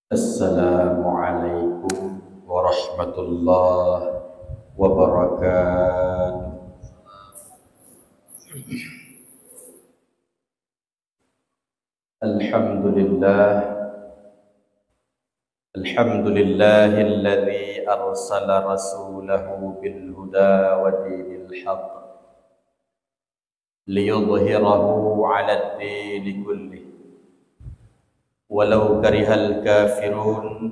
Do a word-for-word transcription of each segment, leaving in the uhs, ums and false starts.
Assalamualaikum warahmatullahi wabarakatuh. Alhamdulillah. Alhamdulillahilladzi arsala rasulahu bil huda wa dinil haq liyudhhirahu 'alad dini kullih walau karihal kafirun,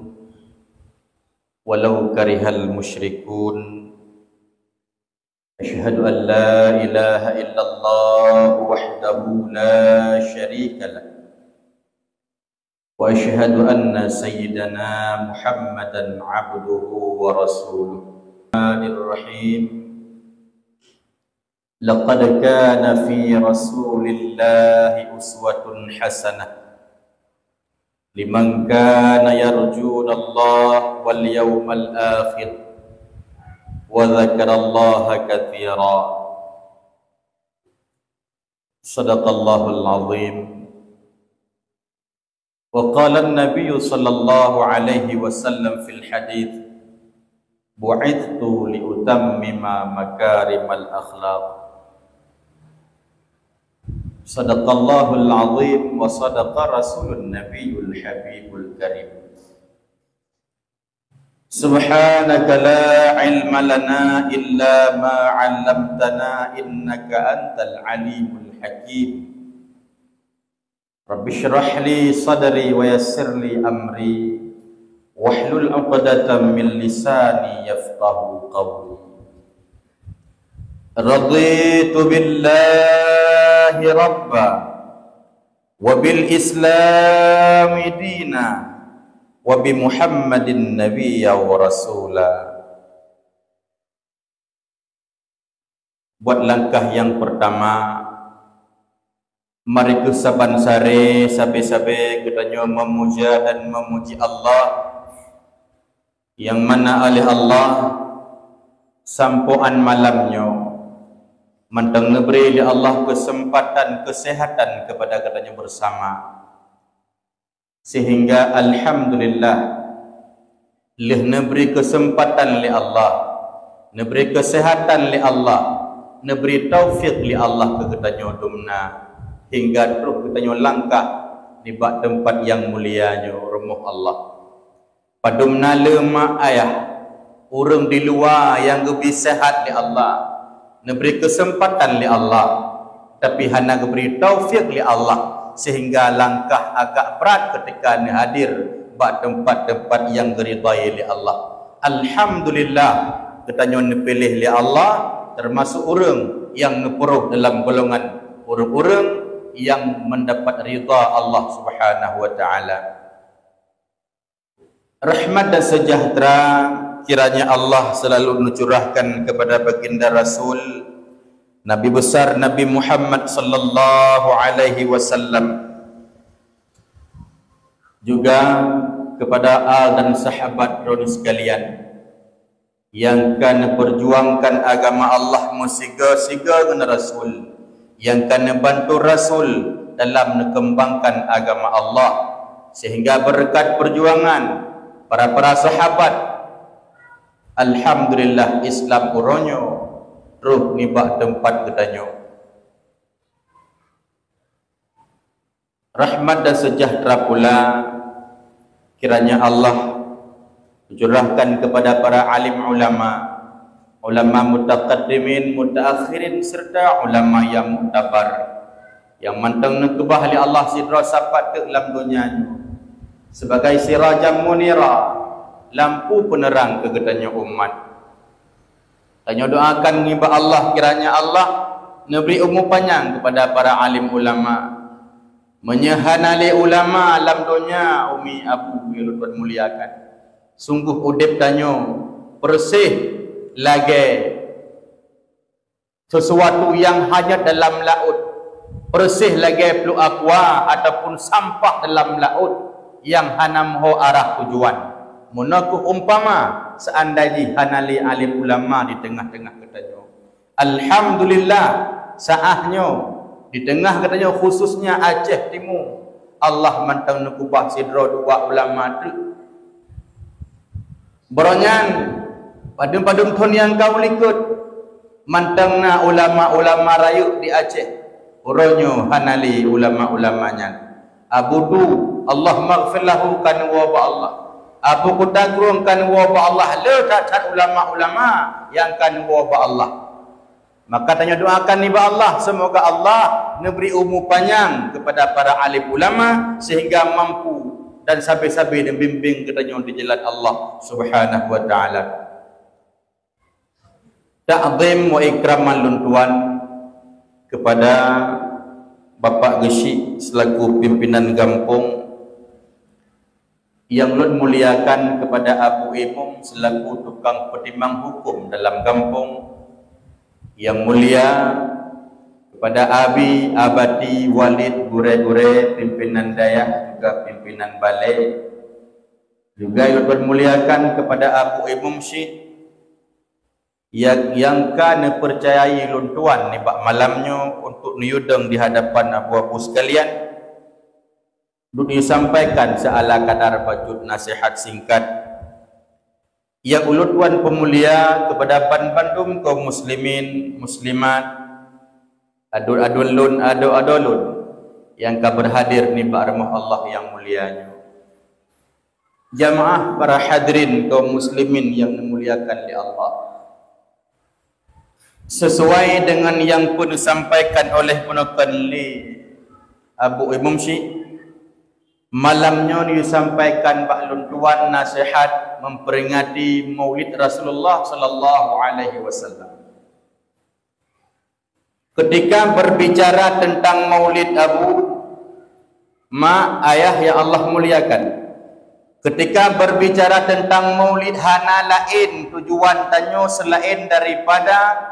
walau karihal musyrikun. Asyhadu an la ilaha illallah wahdahu la syarika lah. Wa asyhadu anna sayyidana Muhammadan abduhu wa rasuluh. Bismillahirrahmanirrahim. Laqad kana fi Rasulillahi uswatun hasanah liman kana yarjunallaha wal yawmal akhir wa dzakarallaha katsira. Sadaqallahul azim. Wa qala an-nabiyyu sallallahu alaihi wasallam fil hadits, "Bu'itstu li utammima makarimal akhlaq." Sadaqallahul azim wa sadaqa rasulun nabiyul habibul karim. Subhanaka la ilma lana illa ma 'allamtana innaka antal alimul hakim. Rabbi shrah li sadri wa yassir li amri wahlul 'uqdatam min lisani yafqahu qawli. Raditu billahi rabba wa bil islami dina wa bi Muhammadin nabiyya wa rasula. Buat langkah nyang peurtama, mari kheueh saban saré sabe-sabe geutanyoe meumuja dan meumuji Allah, nyang mana oleh Allah sampoe án malam nyoe mantong neubri lé Allah keuseumpatan keuseuhatan keupada geutanyoe beusama. Sehingga alhamdulillah, lheueh neubri keuseumpatan lé Allah, neubri keuseuhatan lé Allah, neubri taufik lé Allah keu geutanyoe dumna, hingga troh geutanyoe langkah nibak teumpat nyang mulia nyoe, rumoh Allah. Padum na le mak ayah, ureuëng di luwa nyang geubri seuhat lé Allah, neubri keuseumpatan lé Allah, tapi hana geubri taufik lé Allah, sehingga langkah agak brat keutika neuhadir bak teumpat-teumpat nyang geuridai lé Allah. Alhamdulillah, geutanyoe neupiléh lé Allah teumasok ureuëng nyang neupuroh dalam golongan ureuëng-ureuëng nyang meudapat ridha Allah Subhanahu wa Ta'ala. Rahmat dan sejahtera kiranya Allah selalu neucurahkan kepada baginda Rasul, Nabi besar Nabi Muhammad sallallahu alaihi wasallam, juga kepada al dan sahabat droeneuh sekalian. Nyang ka neupeurjuangkan agama Allah meusigoe-sigoe ngon Rasul, nyang ka neubantu Rasul dalam neukeumbangkan agama Allah, sehingga beureukat peurjuangan para-para sahabat, alhamdulillah, Islam uroe nyoe troh nibak teumpat geutanyoe. Rahmat dan sejahtera pula kiranya Allah curahkan kepada para alim ulama, ulama mutaqaddimin, mutaakhirin, serta ulama yang muktabar, yang mantong neukeubah lé Allah sidroe sapat teuk lam donya nyoe sebagai sirajan munira, lampu peuneurang keu geutanyoe umat. Tanyoe doakan nibak Allah kiranya Allah neubri umu panyang kepada para alim ulama. Meunyoe hana lé ulama lam donya, umi abu nyang lôn muliakan, sungguh udeb tanyoe peureuseh lagée sesuatu nyang hanyot dalam laôt, peureuseh lagée pluek aqua ataupun sampah dalam laôt nyang hana meuho arah tujuan. Meunoe kheueh umpama, seandai jih hana lé alim ulama di teungoh-teungoh geutanyoe. Alhamdulillah, saát nyoe di teungoh geutanyoe, khususnya Aceh Timu, Allah mantong neukeubah sidroe dua ulama teuk Baroe nyan, padum-padum thon nyang ka u likot, mantong na ulama-ulama rayeuk di Aceh. Uroe nyoe hana lé ulama-ulama nyan. Abu Du, Allahummaghfir lahu, ka neuwoe bak Allah. Abu Kuta Krueng ka neuwoe bak Allah. Le that-that ulama-ulama nyang ka neuwoe bak Allah. Maka tanyoe doakan nibak Allah, semoga Allah neubri umu panyang kepada para alim ulama sehingga mampu dan sabe-sabe neubimbing geutanyoe di jalan Allah Subhanahu wa Taala. Takzim wa ikraman lôn tuan kepada Bapak Geuchik selaku pimpinan gampông, nyang lôn muliakan kepada Abu Imum selaku tukang peutimang huköm dalam gampông, nyang mulia kepada Abi, Abati, Walid, gurée-gurée, pimpinan dayah juga pimpinan balé. Juga lôn muliakan kepada Abu Imum Syik nyang, nyang ka neupeucayai lôn tuan nibak malam nyoe untuk neuyue dong di hadapan abu-abu sekalian. Lôn sampaikan seala kadar bacut nasihat singkat nyang ulôn tuan peumulia kepada banbandum kaum muslimin, muslimat, aduen-aduen lôn, adoe-adoe lôn nyang ka berhadir nibak rumoh Allah nyang mulia nyoe. Jamaah para hadirin kaum muslimin nyang dimuliakan lé Allah. Sesuai dengan nyang peusampaikan oleh peunokan lé Abu Imum Syik, malam nyoe disampaikan bak lôn tuan nasihat memperingati Maulid Rasulullah sallallahu alaihi wasallam. Ketika berbicara tentang Maulid, Abu, Mak, Ayah yang Allah muliakan, ketika berbicara tentang Maulid, hana laén tujuan tanyoe selain daripada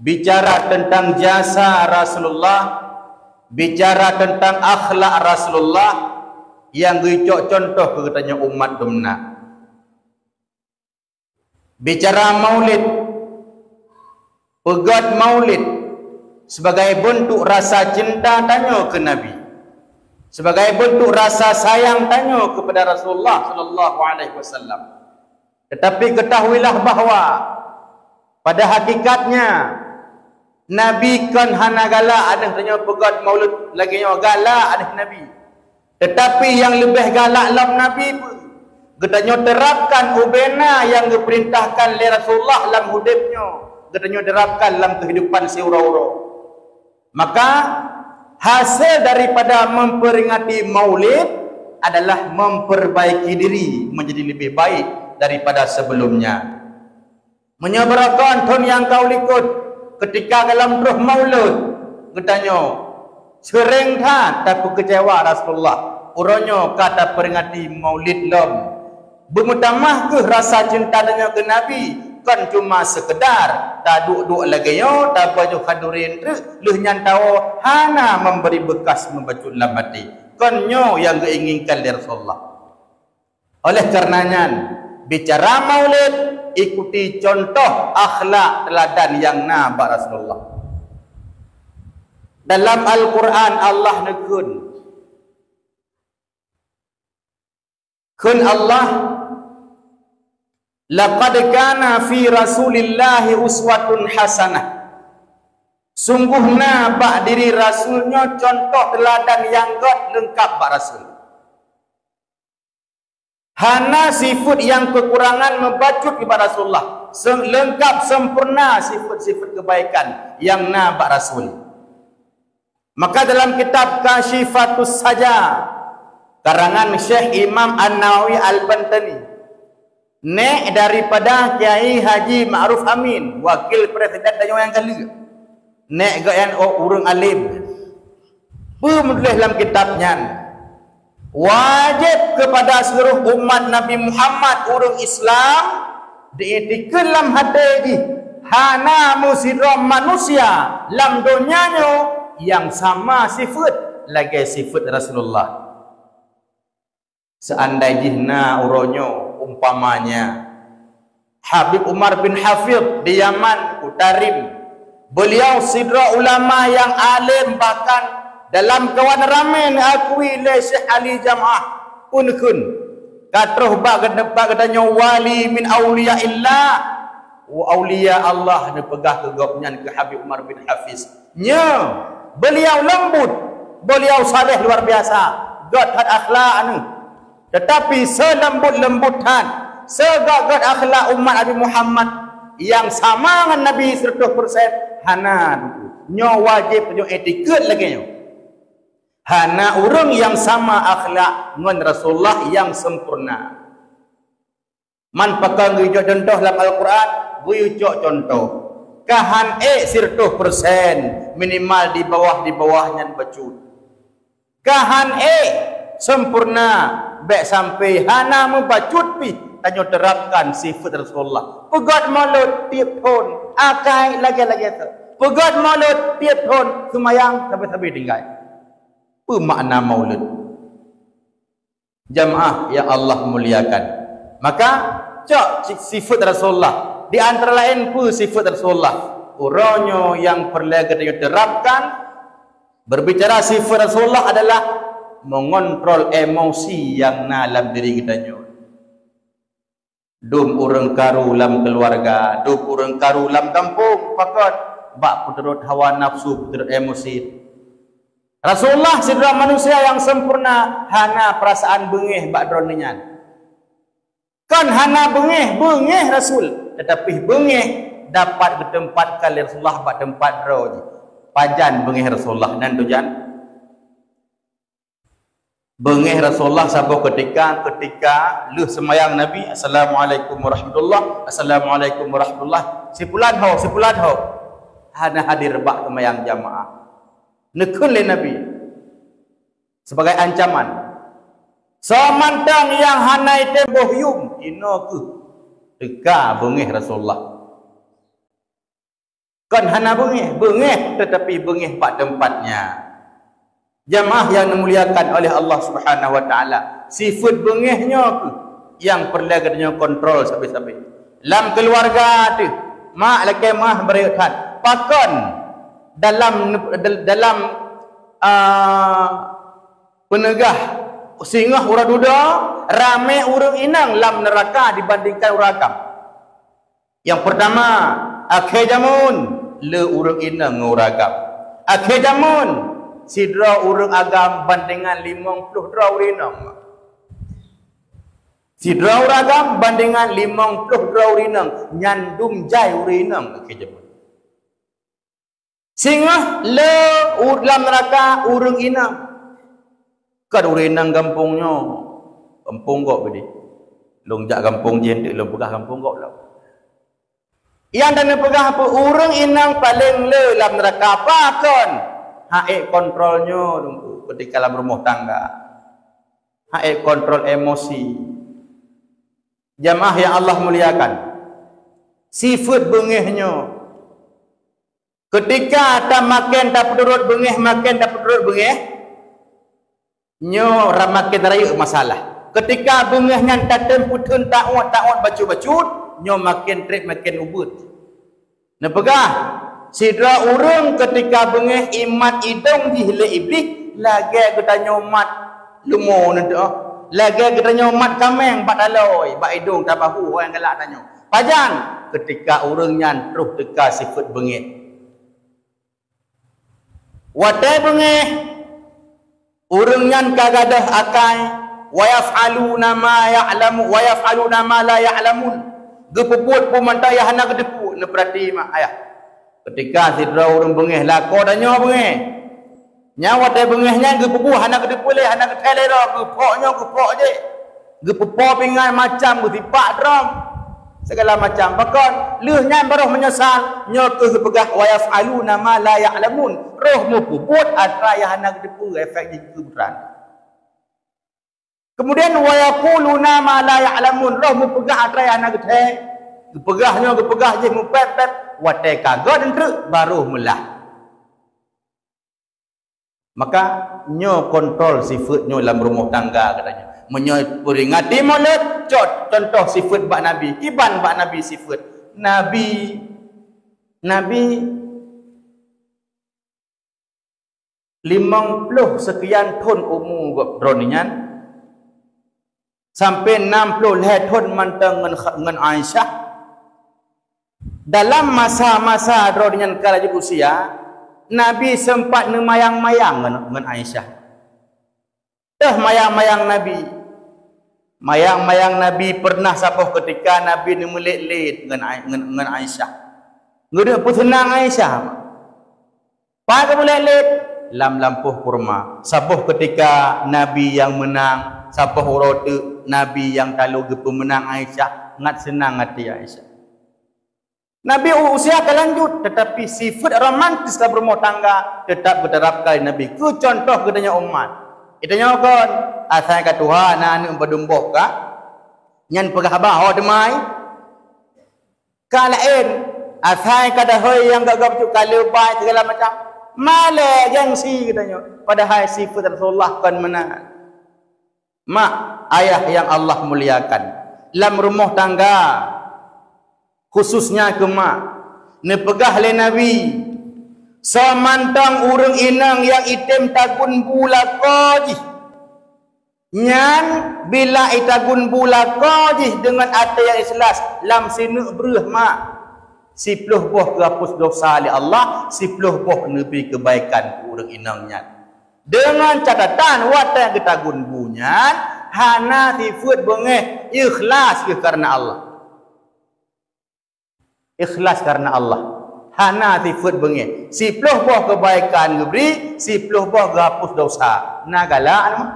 bicara tentang jasa Rasulullah, bicara tentang akhlak Rasulullah nyang geucok contoh keu geutanyoe umat dumna. Bicara Maulid, peugét Maulid sebagai bentuk rasa cinta tanyoe keu Nabi, sebagai bentuk rasa sayang tanyoe kepada Rasulullah sallallahu alaihi wasallam. Tetapi ketahuilah bahwa pada hakikatnya Nabi kon hana galak aneuk tanyoe peugét Maulid lagée nyoe, galak aneuk Nabi. Tetapi nyang leubeh galak lom Nabi peue? Geutanyoe terapkan ubena nyang geupeurintahkan lé Rasulullah lam udeb nyoe, geutanyoe terapkan lam keuhidupan siuroe-uroe. Maka, hasé daripada memperingati Maulid adalah memperbaiki diri menjadi lebih baik daripada sebelumnya. Meunyoe baroe kon thon nyang ka u likot, keutika gohlom troh Maulud, geutanyoe seuréng that tapeukeucewa Rasulullah. Uroe nyoe ka taperingati Maulid lom. Beumeutamah kheueh rasa cinta tanyoe keu Nabi, kon cuma seukeudar taduek-duek lagée nyoe, tapajoh khanuri treuk, lheueh nyan tawoe hana memberi bekas meubacut lam até. Kon nyoe nyang geuinginkan lé Rasulullah. Oleh kareuna nyan, bicara Maulid, ikuti contoh akhlak teuladan nyang na bak Rasulullah. Dalam Al-Qur'an Allah neukheun, kheun Allah, "Laqad kana fi Rasulillahi uswatun hasanah." Sungguh na bak diri Rasul nyoe contoh teuladan nyang gét leungkab bak Rasul. Hana sifeuet nyang keukurangan meubacut nibak Rasulullah. Sem-, leungkab sempurna sifeuet-sifeuet keubaikan nyang na bak Rasul. Maka dalam kitab Kasyifatus Saja, karangan Syekh Imam An-Nawawi Al-Bantani, nék daripada Kiai Haji Ma'ruf Amin, wakil presiden tanyoe nyang ka lheueh. Nék geuh nyan ureuëng além. Peue meutuléh lam kitab nyan? Wajéb keupada seuluruh umat Nabi Muhammad ureuëng Islam diiktikeun lam até jih, hana meusidroe manusia lam donya nyoe nyang sama sifeuet lagée sifeuet Rasulullah. Seandai jih na uroe nyoe, umpamanya, Habib Umar bin Hafidh di Yaman, u Tarim, beliau sidroe ulama nyang além, bahkan dalam kawan ramé neuakui lé Syekh Ali Jamaah, pun kheun, Ka troh bak geuta-, bak geutanyoe wali min auliyaillah. Aulia Allah neupeugah keu gobnyan keu Habib Umar bin Hafiz. Nyo, beliau lembut, beliau saleh luar biasa. Gét that akhlak neuh. Tetapi seulembut-lembut that, seugét-gét akhlak umat Nabi Muhammad nyang sama ngon Nabi seratus persen, hana. Nyoe wajéb tanyoe etikeuet lagée nyoe. Hana ureuëng nyang sama akhlak ngon Rasulullah nyang sempurna. Man pakon geuyue cok cuntoh lam Al-Quran, geuyue cok cuntoh. Ka han ék siratus persen, minimal di bawah, di bawah nyan bacut. Ka han ék sempurna, bék sampai hana mubacut pih tanyoe terapkan sifat Rasulullah. Peugét maulud tiep thon, akai lagée-lagée tu. Peugét maulud tiep thon, seumayang sabe-sabe tinggai. Peue makna maulud? Jamaah yang Allah muliakan. Maka, cok si-, sifat Rasulullah. Di antara lain peue sifat Rasulullah? Uroe nyoe nyang peureulée geutanyoe terapkan, berbicara sifat Rasulullah adalah mengontrol emosi nyang na lam diri geutanyoe. Dum ureuëng karu lam keuluwarga, dum ureuëng karu lam gampông, pakon? Bak peuturot hawa nafsu, peuturot emosi. Rasulullah sidroe manusia nyang sempurna, hana peurasaan beungéh bak droeneuh nyan. Kon hana beungéh, beungéh Rasul, tetapi beungéh dapat geuteumpatkan lé Rasulullah bak teumpat droe jih. Pajan beungéh Rasulullah nan tujan? Beungéh Rasulullah saboh keutika, keutika lheueh seumayang Nabi, "Assalamualaikum warahmatullah, assalamualaikum warahmatullah." Sipulan ho, sipulan ho. Hana hadir bak seumayang jamaah. Neukheun lé Nabi sibagai ancaman. Soe mantong nyang hana item boh yuem, inoe kheueh teuka beungéh Rasulullah. Kon hana beungéh, beungéh, tetapi beungéh bak tempatnya. Jamaah yang dimuliakan oleh Allah Subhanahu wa Taala, sifat beungéh nyoe kheueh nyang peureulée geutanyoe kontrol sabe-sabe. Lam keuluwarga teuh, mak lakée meuah beureukat. Pakon dalam, dalam, ah, peuneugah singoh uroe dudoe, ramé ureuëng inong lam neuraka dibandingkan ureuëng agam? Nyang peurtama, akhé jamén, le ureuëng inong ngon ureuëng agam. Akhé jamén, sidroe ureuëng agam bandingan limong ploh droe ureuëng inong. Sidroe ureuëng agam bandingan limong ploh droe ureuëng inong, nyan dum jai ureuëng inong akhé jamén. Singoh le u-, lam neuraka ureuëng inong. Kon ureuëng inong gampông nyoe, gampông gob bideh. Lôn jak gampông jih, eunteuk lôn peugah gampông gob lom. Nyang dan peugah peue ureuëng inong paleng le lam neuraka, pakon? Hana ék kontrol nyoe, Teungku, ketika lam rumoh tangga. Hana ék kontrol emosi. Jamaah yang Allah muliakan, sifat beungéh nyoe, ketika ta maken tapeuturot beungéh, maken tapeuturot beungéh, nyoe ra maken rayeuk masalah. Ketika beungéh nyan tatem peutheun taôt-taôt bacut-bacut, nyoe maken treb maken ubeut. Neupeugah, sidroe ureuëng ketika beungéh imat idong jih lé Iblih, lagée geutanyoe mat leumo neuteuh, lagée geutanyoe mat kaméng bak talôi, bak idong tabahu nyang galak tanyoe. Pajan? Ketika ureuëng nyan troh teuka sifat beungéh. Watée beungéh, ureuëng nyan ka gadôh akai, wa yaf'aluna ma ya'lamu, wa yaf'aluna ma la ya'lamun. Geupeubuet peue mantong nyang hana geuteupeue. Neupeurati mak ayah. Ketika sidroe ureuëng beungéh, lakoe tanyoe beungéh. Nyang watée beungéh nyan geupeubuet hana geuteupeue lé, hana geuthée lé droe, geuphok nyoe, geuphok jih. Geupeupo pingan macam, geusipak drom. Segala macam. Pakon? Lheueh nyan baroh meunyeusal, nyoe kheueh geupeugah, "Wa yaf'aluna ma la ya'lamun." Roh meupeubuet atra nyang hana geuteupeue, efek jih keu beutran. Kemudian, "Wa yaquluna ma la ya'lamun." Roh meupeugah atra nyang hana geuthée. Geupeugah nyoe, geupeugah jih, meupet-pet. Watée ka gét eunteuk, baroh meulah. Maka, nyoe kontrol sifat nyoe lam rumoh tangga geutanyoe. Meunyoe peuringati Maulud, cok contoh sifat bak Nabi. Kiban bak Nabi sifat. Nabi, Nabi limong ploh seukian thon umu gob droeneuh nyan, sampai enam puluh lhée thon mantong ngon, ngon Aisyah. Dalam masa-masa droe nyan ka lanjut usia, Nabi sempat neumayang-mayang ngon, ngon Aisyah. Teuh mayang-mayang Nabi. Mayang-mayang Nabi pernah saboh ketika Nabi neumeulet-let ngon Ai-, ngon, ngon Aisyah. Geuneuk peuseunang Aisyah. Pat geumeulet-let? Lam lampôh kurma. Saboh ketika Nabi nyang meunang, saboh uroe teuk Nabi nyang talo geupeumeunang Aisyah, ngat seunang até Aisyah. Nabi u-, usia ka lanjut, tetapi sifat romantis lam rumoh tangga tetap geuterapkan Nabi. Keu contoh geutanyoe umat. Geutanyoe kon, asai ka tuha na aneuk padum boh ka, nyan peugah haba ho teumai. Ka laén, asai ka dahôi nyang gagap cut ka leubai segala macam. Malée gengsi geutanyoe. Padahai sifat Rasulullah kon meunan. Mak, ayah yang Allah muliakan, lam rumoh tangga, khususnya keu mak, neupeugah lé Nabi, "Soe mantong ureuëng inong nyang item tagun bu lakoe jih, nyan bila itagun bu lakoe jih deungon até nyang ikhlas lam sineuk breueh mak, siploh boh geuhapus dosa lé Allah, siploh boh neubri keubaikan keu ureuëng inong nyan." Deungon catatan watée geutagun bu nyan hana sifeuet beungéh, ikhlas geuh kareuna Allah. Ikhlas kareuna Allah. Hana sifeuet beungéh. Siploh boh keubaikan geubri, siploh boh geuhapus dosa. Na galak nama?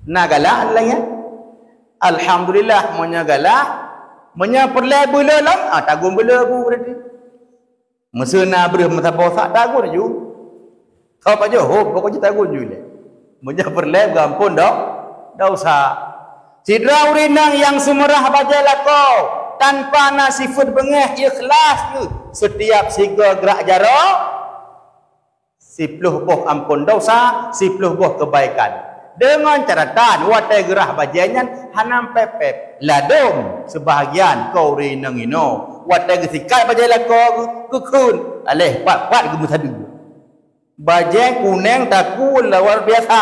Na galak lagée nyan? Alhamdulillah, meunyoe galak, meunyoe peureulée beuleu lom, ah, tagun beuleu bu berarti. Meuseu na breueh meusaboh sak tagun ju. Kau pajoh hom, pokok jih tagun ju lé. Meunyoe peureulée geuampon do-, dosa. Sidroe ureuëng inong nyang seumeurah bajée lakoe tanpa na sifeuet beungéh, ikhlas geuh, setiap sigoe grak jaroe, siploh boh ampon dosa, siploh boh keubaikan. Deungon catatan watée geurah bajée nyan hana pép-pép. Ladom seubahagian keu ureuëng inong inoe watée geusikat bajée lakoe geuh, geukheun, aléh pat-pat geumeusadeue. Bajée kuneng takue luar biasa.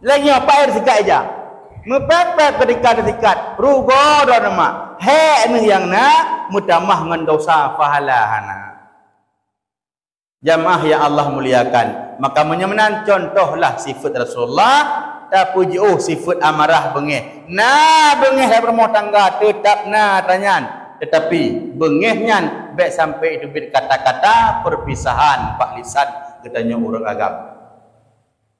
Lagée nyoe pat sikat ija. Meupép-pép keudika teusikat, rugoe droeneuh mak. Hék neuh nyang na, meutamah ngon dosa, pahala hana. Jamaah yang Allah muliakan, maka meunyoe meunan contohlah sifeuet Rasulullah, tapeujiôh sifeuet amarah beungéh. Na beungéh lam rumoh tangga, teutap na tanyan, teutapi beungéh nyan bék sampai teubiet kata-kata perpisahan bak lisan geutanyoe ureuëng agam.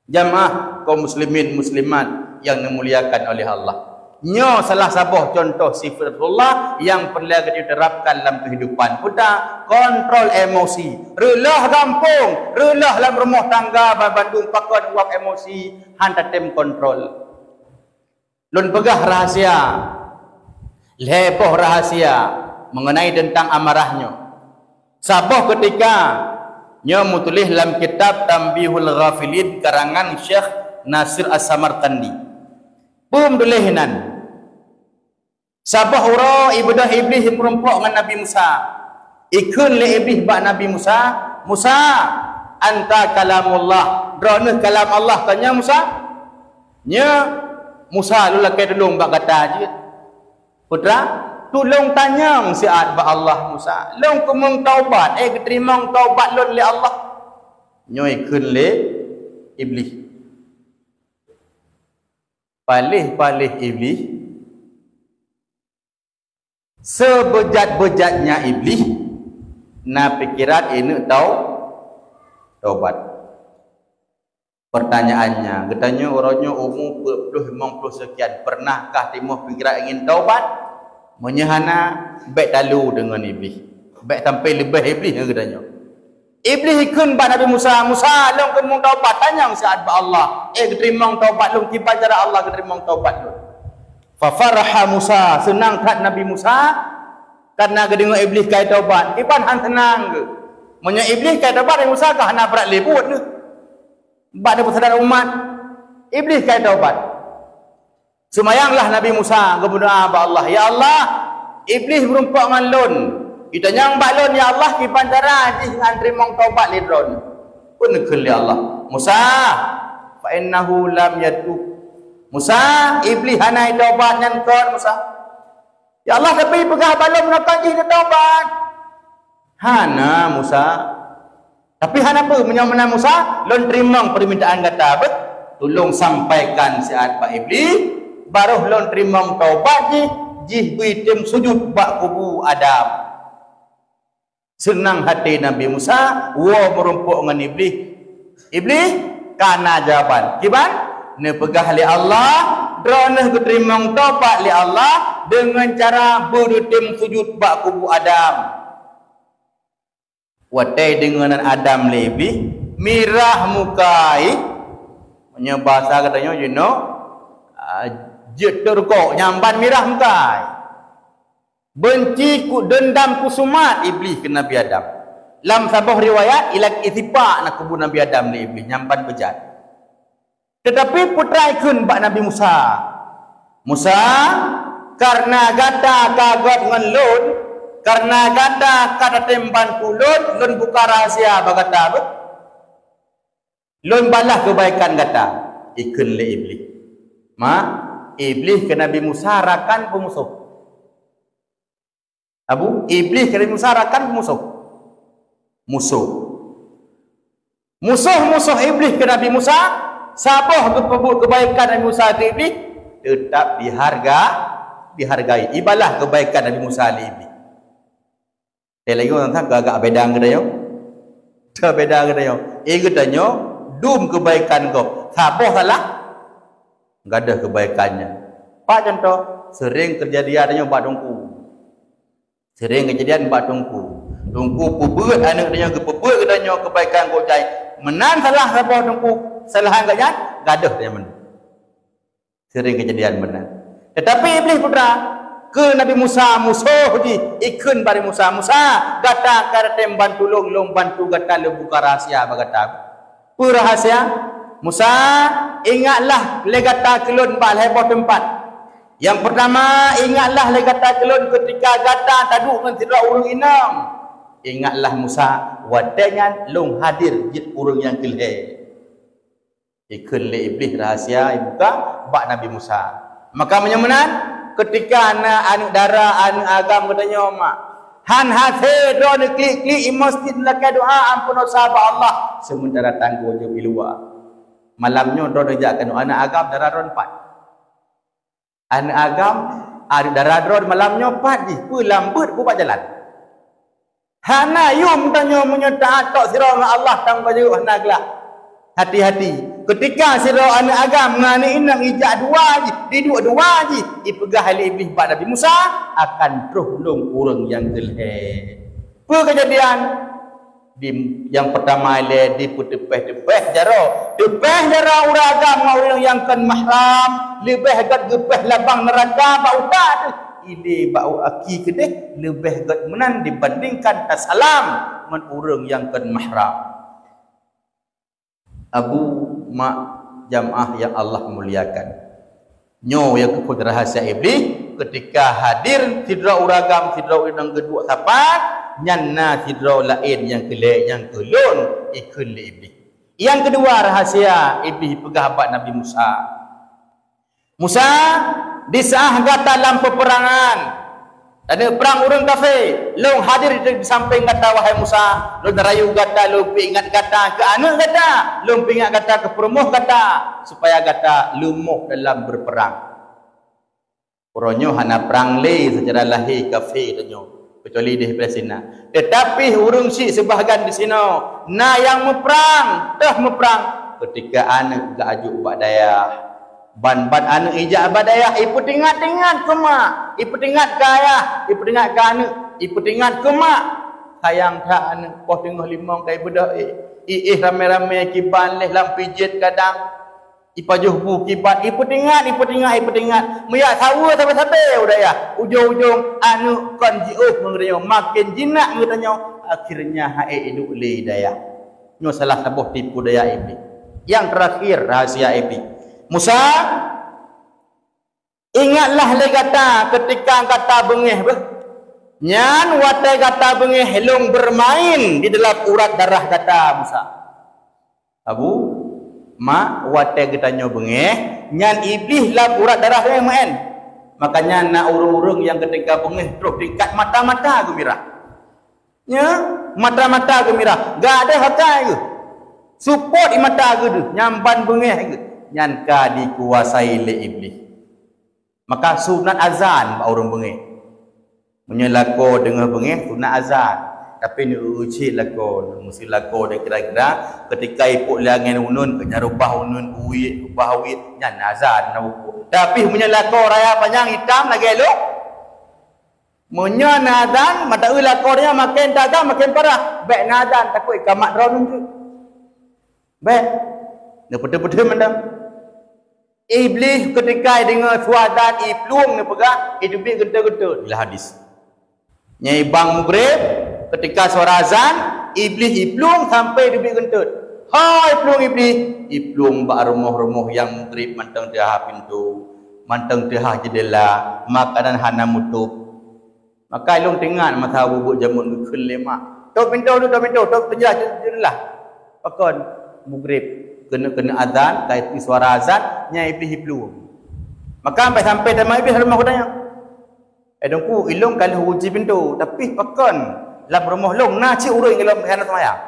Jamaah kaum muslimin muslimat yang dimuliakan oleh Allah. Nyoe salah saboh contoh sifat Rasulullah nyang peureulée geuterapkan lam kehidupan. Peue ta? Kontrol emosi. Reuloh gampông, reuloh lam rumoh tangga, ban bandum pakon uap emosi, han tatem kontrol. Lôn peugah rahasia, lhée boh rahasia mengenai teuntang amarah nyoe. Saboh keutika, nyoe meutuléh lam kitab Tanbihul Ghafilin karangan Syekh Nasir As-Samarqandi. Peue meutuléh inan? Saboh uroe ibeudôh Iblih meurumpok ngon Nabi Musa. Ikheun lé Iblih bak Nabi Musa, "Musa, anta kalamullah, droeneuh kalam Allah, ka nyan Musa?" "Nyo, Musa, lôn lakée tulông bak gata jeuet." "Peue ta?" "Tulông tanyong siat bak Allah, Musa. Lôn keumeung taubat, éh, geuteurimong taubat lôn lé Allah." Nyoe ikheun lé Iblih. Paléh-paléh Iblih, sebeujat-beujatnya Iblih, na pikeran ineuk tau-, taubat. Pertanyaannya, geutanyoe uroe nyoe umu peuet ploh, limong ploh sekian, pernahkah timoh pikeran ingin taubat? Meunyoe hana, bék talu deungon Iblih. Bék sampai leubeh Iblih ngon geutanyoe. Iblih ikheun bak Nabi Musa, "Musa, lôn keumeung taubat, tanyong siat bak Allah. Éh, geuteurimong taubat lôn, kiban cara Allah geuteurimong taubat lôn." Fa faraha Musa, seunang that Nabi Musa, karena geudeungoe Iblih ka itaubat. Kiban han seunang geuh. Meunyoe Iblih ka itaubat, Nabi Musa ka hana brat lé buet neuh. Bak neupeusadat umat, Iblih ka itaubat. Seumayanglah Nabi Musa geumeudoá bak Allah, "Ya Allah, Iblih meurumpok ngon lôn. Itanyong bak lôn, ya Allah, kiban cara jih ngon teurimong taubat lé droeneuh." Peue neukheun lé Allah, "Musa, fa innahu lam yatub, Musa, Iblih hana tobat nyan kon Musa. Ya Allah, tapi peugah balom nakon jih teutobat. Hana Musa. Tapi hana peue, meunyoe meunan Musa, lôn teurimong peumintaan gata beuh. Tulông sampaikan siat bak Iblih, barôh lôn teurimong tobat jih, jih beuitem sujut bak kubu Adam. Seunang até Nabi Musa woe meurumpok ngon Iblih. Iblih, kana jawaban. Kiban? Neupeugah lé Allah, droeneuh geuteurimong tobat lé Allah deungon cara beureutem sujut bak kubu Adam. Watée deungoe nan Adam lé Iblih, mirah muka ie. Meunyoe basa geutanyoe jinoe, ah, jeuet teurukok nyamban mirah muka ie. Beunci ku-, deundam kusumat Iblih keu Nabi Adam. Lam saboh riwayat, ilak isipak na kubu Nabi Adam lé Iblih nyamban beujat. Teutapi putra ikheun bak Nabi Musa, "Musa, kareuna gata ka göt ngon lôn, kareuna gata ka tatem bantu lôn, lôn buka rahsia bak gata beuh. Lôn balah keubaikan gata," ikheun lé Iblih. Ma, Iblih keu Nabi Musa rakan peumusoh. Abu, Iblih keu Nabi Musa rakan peumusoh. Musoh. Musoh-musoh Iblih keu Nabi Musa, saboh geupeubuet keubaikan Nabi Musa keu Iblih, teutap diharga, dihargai. Ibalah keubaikan Nabi Musa lé Iblih. Teuh lagée ureuëng agak beda geutanyoe. Teuh beda geutanyoe. Eh, geutanyoe dum keubaikan gob. Saboh salah, gadôh keubaikan nyan. Pat contoh, sering keujadian tanyoe bak teungku. Sering keujadian bak teungku. Teungku peubeuet aneuëk tanyoe, geupeubeuet geutanyoe keubaikan gob jai. Meunan salah saboh teungku, salahan gobnyan, gadôh tanyoe mandum. Sering keujadian meunan. Teutapi Iblih putra, keu Nabi Musa musoh jih, ikheun bak Nabi Musa, "Musa, gata ka tatem bantu lôn, lôn bantu gata lôn buka rahsia bak gata." Peue rahsia? "Musa, ingatlah lé gata keu lôn bak lhée boh teumpat. Nyang peurtama, ingatlah lé gata keu lôn ketika gata taduek ngon sidroe ureuëng inong. Ingatlah Musa, watée nyan lôn hadir jeuet ureuëng nyang keu lhée." Ikheun lé Iblih rahsia ibuka bak Nabi Musa. Maka meunyoe meunan, ketika na aneuëk dara, aneuëk agam geutanyoe mak, han hase droeneuh klik-klik i masjid lakée doá amphon dosa bak Allah, seumeuntara tanggong jaweueb i luwa. Malam nyoe droeneuh jak keunoe, aneuëk agam, dara droeneuh pat. Aneuëk agam, aneuëk dara droeneuh malam nyoe pat jih, peue lam beuet bak jalan. Hana yum tanyoe meunyoe taát tok sidroe ngon Allah, tanggong jaweueb hana glah. Hati-hati, ketika sidroe aneuëk agam ngon aneuëk inong ijak dua jih, iduek dua jih, ipeugah lé Iblih bak Nabi Musa, akan troh lom ureuëng nyang keu lhée. Peue keujadian? Di, nyang peurtama ilée dipeuteupéh-teupéh jaroe. Teupéh jaroe ureuëng agam ngon ureuëng nyang kon mahram, leubeh gét geupéh labang neuraka bak uta teuh. Ilée bak u-, aki keudeh leubeh gét meunan dibandingkan tasalam ngon ureuëng nyang kon mahram. Abu, mak, jamaah nyang Allah muliakan. Nyoe nyang keuphon rahsia Iblih, ketika hadir sidroe ureuëng agam, sidroe inong geuduek sapat, nyan na sidroe laén nyang keu lhée nyang keu lôn, ikheun lé Iblih. Nyang keudua rahsia Iblih peugah bak Nabi Musa, "Musa, di saát gata lam peupeurangan, taneuk prang ureuëng kafé, lôn hadir di sampéng gata, wahai Musa. Lôn rayu gata, lôn peuingat gata keu aneuëk gata, lôn peuingat gata keu peurumoh gata, supaya gata leumoh dalam beupeurang." Uroe nyoe hana prang lé seucara lahé kafé tanyoe, keucuali di Palestina. Teutapi ureuëng syiek sibahagian di sinoe na nyang meuprang, teuh meuprang, ketika aneuëk geuajuek bak dayah. Ban-ban aneuëk ijak bak dayah, ipeutingat-tingat keu mak, ipeutingat keu ayah, ipeutingat keu aneuëk, ipeutingat keu mak. Sayang that aneuëk, poh teungoh limong ka ibeudôh éh. Iéh ramé-ramé kiban lheueh lam pijet kadang. Ipajoh bu kiban, ipeutingat, ipeutingat, ipeutingat. Meujak saweue sabe-sabe u dayah. Ujong-ujong aneuëk kon jiôh ngon geutanyoe, maken jinak ngon geutanyoe, akhirnya han ék iduek lé i dayah. Nyoe salah saboh tipu daya Iblih. Nyang teurakhir rahsia Iblih. Musa, ingatlah lé gata ketika gata beungéh beuh. Nyan watée gata beungéh lôn beumaén di dalam urat darah gata, Musa. Abu, Mak, watée geutanyoe beungéh, nyan Iblih lam urat darah geuh meu'én. Makanya na ureuëng-ureuëng nyang keudéh beungéh troh tingkat mata-mata geumirah. Nya, mata-mata geumirah, gadôh akai geuh. Seupôt di mata geuh deuh, nyan ban beungéh geuh. Nyan ka dikuasai lé Iblih. Maka sunat azan bak ureuëng beungéh. Meunyoe lakoe deungoe beungéh, sunat azan. Tapi neueu cit lakoe, meusti lakoe dan kira-kira ketika ipok lé angén uneun, keu nyan rubah uneun, uwiet, rubah uwiet, nyan azan na bukon. Tapi meunyoe lakoe raya panyang itam lagée lôn, meunyoe na azan, mata eu lakoe nyan maken tazan maken parah. Bék na azan, takot ikamat droeneuh jeuet. Bék. Neupeuteupeuteu mandam. Iblih ketika deungoe suara azan iplueng neupeugah, iteubiet geuntot-geuntot. Inilah hadis. Nyai bang Mugrib, ketika suara azan, Iblih iplueng sampai iteubiet geuntot. Hai plueng Iblih, iplueng bak rumoh-rumoh nyang Mugrib mantong teuhah pintoe, mantong teuhah jeundela, makanan hana meutup. Maka ilong teuingat masa bubuet jameun geukheun lé mak. Top pintoe tu, top pintoe, top teujeulaih, teujeulaih. Pakon Mugrib keuneuk, keuneuk azan, ka ipi suara azan, nyai Iblih iplueng. Maka sampai-sampai teuma Iblih rumoh geutanyoe. Eh, Teungku, ilong ka lheueh uji pintoe, tapi pakon lam rumoh long na cit ureuëng ilong hana seumayang.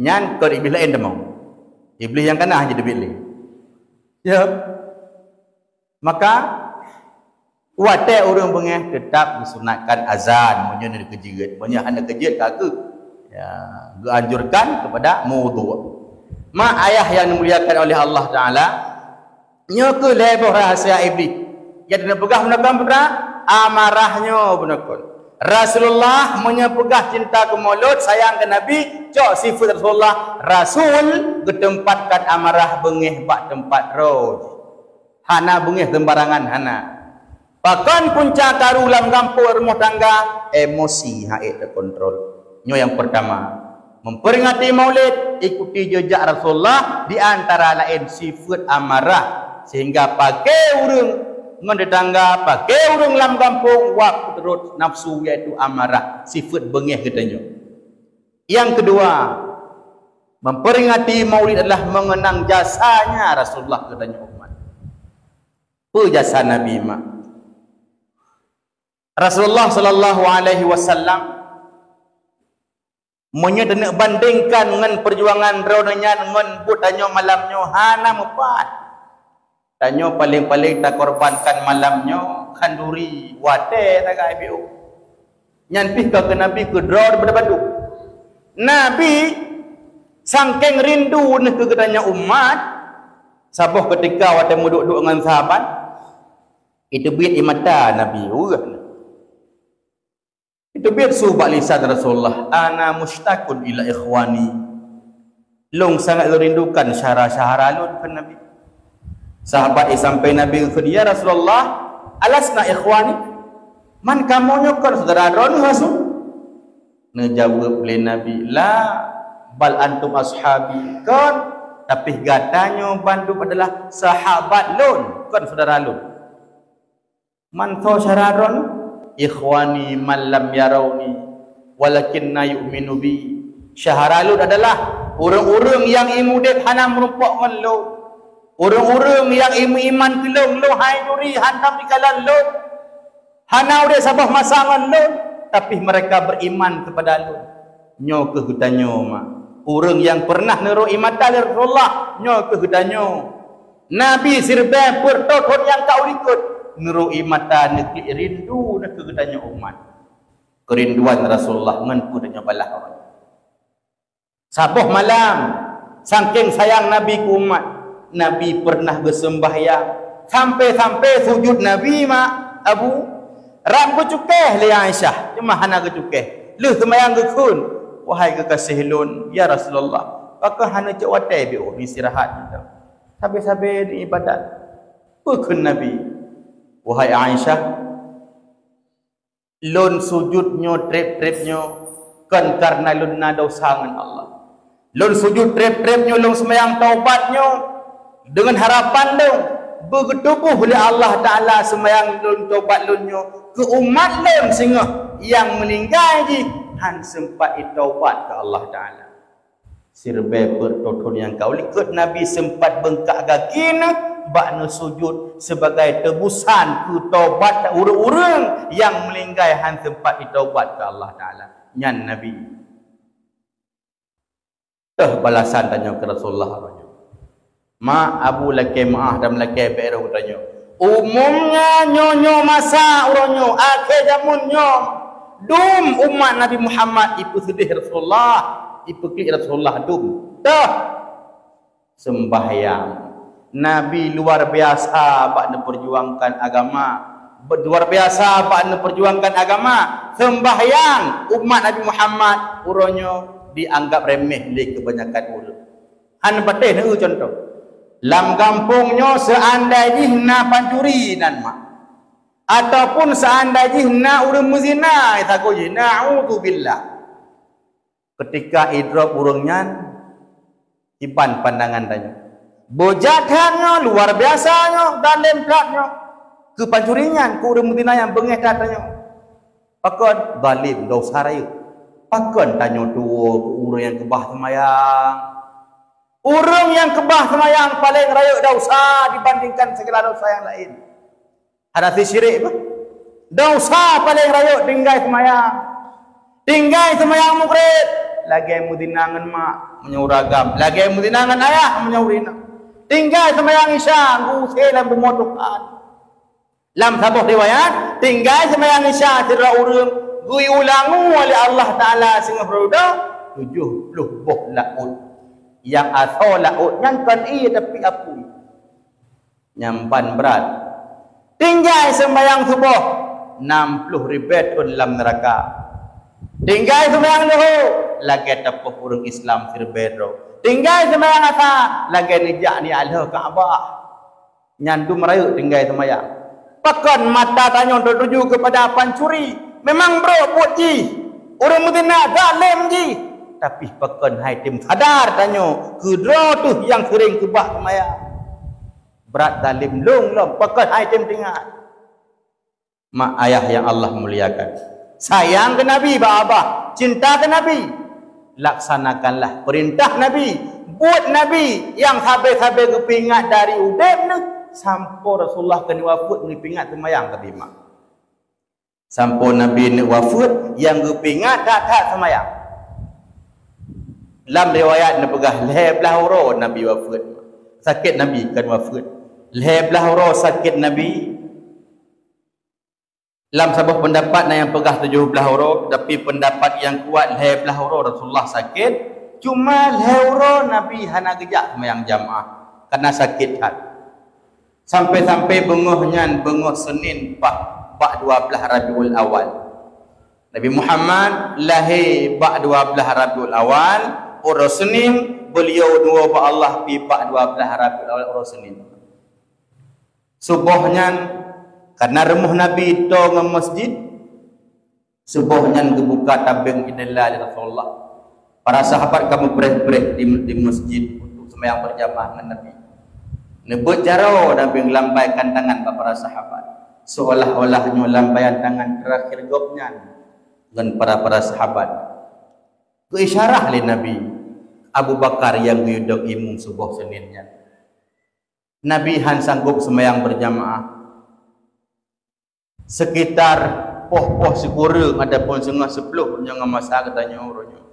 Nyan kon Iblih laén teuma. Iblih nyang kana hana jiteubiet lé. Ya. Maka watée ureuëng beungéh teutap geusunatkan azan, meunyoe na keujeuet, meunyoe hana keujeuet ka kheueh. Ya, geuanjurkan kepada mewudhu. Mak ayah yang dimuliakan oleh Allah Taala, nyoe kheueh lhée boh rahsia Iblih. Nyang teupeugah bunoe kon putra, amarah nyoe bunoe kon. Rasulullah meunyoe peugah cinta keu Maulud, sayang keu Nabi, cok sifeut Rasulullah, Rasul geuteumpatkan amarah beungéh bak teumpat droe jih. Hana beungéh seumbarangan, hana. Pakon punca karu lam gampông rumoh tangga, emosi han ék teukontrol. Nyoe nyang peurtama. Memperingati Maulid, ikuti jejak Rasulullah, di antara laén sifeut amarah, sehingga paké ureuëng ngon tetangga, paké ureuëng lam gampông, wak peuturot nafsu, yaitu amarah, sifeut beungéh geutanyoe. Yang kedua, memperingati Maulid adalah mengenang jasanya Rasulullah keu tanyoe umat. Peue jasa Nabi mak? Rasulullah sallallahu alaihi wasallam meunyoe taneuk bandingkan ngon peujuangan droeneuh nyan ngon buet tanyoe malam nyoe hana meupat. Tanyoe paleng-paleng takorbankan malam nyoe khanduri watée sagai biôh. Nyan pih ka keu Nabi keudroe daripada bandum. Nabi sangkeng rindu neuh keu geutanyoe umat, saboh keutika watée meuduek-duek ngon sahabat, iteubiet ie mata Nabi, weueh. Iteubiet su bak lisan Rasulullah, "Ana musytaqun ila ikhwani." Lôn sangat lôn rindukan syedara-syedara lôn, kheun Nabi. Sahabat isampai Nabi geukheun, "Ya Rasulullah, alasna ikhwani? Man kamoe nyoe kon syedara droeneuh, Rasul?" Neujaweueb lé Nabi, "La, bal antum ashabi." Kon, tapi gata nyoe bandum adalah sahabat lôn, kon syedara lôn. Man soe syedara droeneuh? "Ikhwani man lam yarauni, walakinna yu'minu bi." Syedara lôn adalah ureuëng-ureuëng nyang imudeb hana meurumpok ngon lôn. Ureuëng-ureuëng nyang imeuiman keu lôn, lôn hai turi hantom dikalon lôn. Hana udeb saboh masa ngon lôn, tapi mereka beriman kepada lôn. Nyoe keuh geutanyoe mak. Ureuëng nyang peureunah neurok ie mata lé Rasulullah, nyoe keuh geutanyoe. Nabi siribée peuet reutôh thon nyang ka u likot, neurok ie mata neuklik rindu neuh keu geutanyoe umat. Keurinduan Rasulullah ngon peue tanyoe balaih awai. Saboh malam, sangkeng sayang Nabi keu umat, Nabi peureunah geuseumbahyang sampai-sampai sujut Nabi mak Abu, rab geucukéh lé Aisyah, teuma hana geucukéh. Lheueh seumayang geukheun, "Wahai keukaséh lôn, ya Rasulullah, pakon hana cok watée biôh istirahat?" Sabe-sabe neuibadat. Peue kheun Nabi, "Wahai Aisyah, lôn sujut nyoe treb-treb nyoe kon kareuna lôn na desya ngon Allah. Lôn sujut treb-treb nyoe, lôn seumayang taubat nyoe deungon harapan lôn beugeuteuboh lé Allah Taala seumayang lôn taubat lôn nyoe keu umat lôn singoh nyang meuninggai jih han seumpat itaubat keu Allah Taala." Siribèe peuet reutôh thôn nyang ka u likôt Nabi seumpat beungkak gaki neuh bak neusujut sibagai teubusan keu tobat ureuëng-ureuëng nyang meuninggai han seumpat jitaubat keu Allah Taala. Nyan Nabi. Teuh balasan tanyoe keu Rasulullah uroe nyoe. Mak, Abu lakèe meu'ah dan lakèe bèk rhot tanyoe. Umumnya nyoe-nyoe masa uroe nyoe, akhé jameun nyoe, dum umat Nabi Muhammad ipeuseudeh Rasulullah, ipeuklik Rasulullah dum. Teuh! Seumbahyang. Nabi luar biasa bak neupeurjuangkan agama. Be-, luar biasa bak neupeurjuangkan agama. Seumbahyang umat Nabi Muhammad uroe nyoe dianggap remeh lé keubanyakan ureuëng. Han patéh neueu cuntoh. Lam gampông nyoe seuandai jih na pancuri nan mak, ataupun seuandai jih na ureuëng meuzina sagoe jih, na'udzubillah. Keutika idrop ureuëng nyan, kiban pandangan tanyoe. Beujat that nyoe, luar biasa nyoe, zalem that nyoe. Keu pancuri nyan, keu ureuëng meuzina nyang beungéh that tanyoe. Pakon? Zalem, desya rayeuk. Pakon tanyoe tuwoe keu ureuëng nyang keubah seumayang? Ureuëng nyang keubah seumayang paleng rayeuk desya dibandingkan segala desya nyang laén. Hana syirik pun. Desya paleng rayeuk tinggai seumayang. Tinggai seumayang Maghrib, lagèe meuzina ngon mak meunyoe ureuëng agam, lagèe meuzina ngon ayah meunyoe ureuëng inong. Tinggai seumayang Isya geuuse lam bumoe Tuhan. Lam saboh riwayat, tinggai seumayang Isya sidroe ureuëng geuulangu lé Allah Taala singoh reudoe tujoh ploh boh laôt. Nyang asoe laôt nyan kon ié tapi apui. Nyan ban brat. Tinggai seumbahyang suboh, nam ploh ribèe thôn lam neuraka. Tinggai seumbahyang luho, lagèe tapoh ureuëng Islam siribèe droe. Tinggai seumbahyang asa, lagèe neujak neujak lheueh Ka'bah. Nyan dum rayeuk tinggai seumbahyang. Pakon mata tanyoe teutuju keupada pancuri? Memang brok buet jih, ureuëng meuzina zalem jih. Tapi pakon han tém sadar tanyoe keu droe teuh nyang seuring keubah seumbahyang? Brat zalem lôn lom, pakon han tém teuingat. Mak ayah nyang Allah muliakan, sayang keu Nabi bak babah, cinta keu Nabi. Laksanakanlah peurintah Nabi, buet Nabi nyang sabe-sabe geupeuingat dari udép neuh sampoe Rasulullah keuneuk wafeuet geupeuingat seumayang tadi mak. Sampoe Nabi neuk wafeuet nyang geupeuingat that-that seumayang. Lam riwayat neupeugah lhèe blaih uroe Nabi wafeuet. Sakét Nabi kon wafeuet. Lhèe blaih uroe sakét Nabi. Lam saboh peundapat na nyang peugah tujoh blaih uroe, tapi peundapat nyang kuat lhèe blaih uroe Rasulullah sakét. Cuma lhèe uroe Nabi hana geujak seumayang jamaah karena sakét that. Sampai-sampai beungoh nyan beungoh Senin paih bak dua blaih Rabiul Awal. Nabi Muhammad lahé bak dua blaih Rabiul Awal, uroe Senin, beuliau neuwoe bak Allah pi bak dua blaih Rabiul Awal uroe Senin. Suboh nyan, karena rumoh Nabi toe ngon masjid, suboh nyan geubuka tabeng jendela lé Rasulullah. Para sahabat ka meupreh-preh di, di masjid untuk seumayang berjamaah ngon Nabi. Neubeuet jaroe Nabi geulambaikan tangan bak para sahabat, seolah-olah nyoe lambaian tangan terakhir gobnyan ngon para-para sahabat. Geuisyarah lé Nabi, Abu Bakar nyang geuyue dong imum suboh Senin nyan. Nabi han sanggob seumayang berjamaah. Sekitar poh-poh sikureueng ataupun seungoh siplôh nyoe ngon masa geutanyoe uroe nyoe.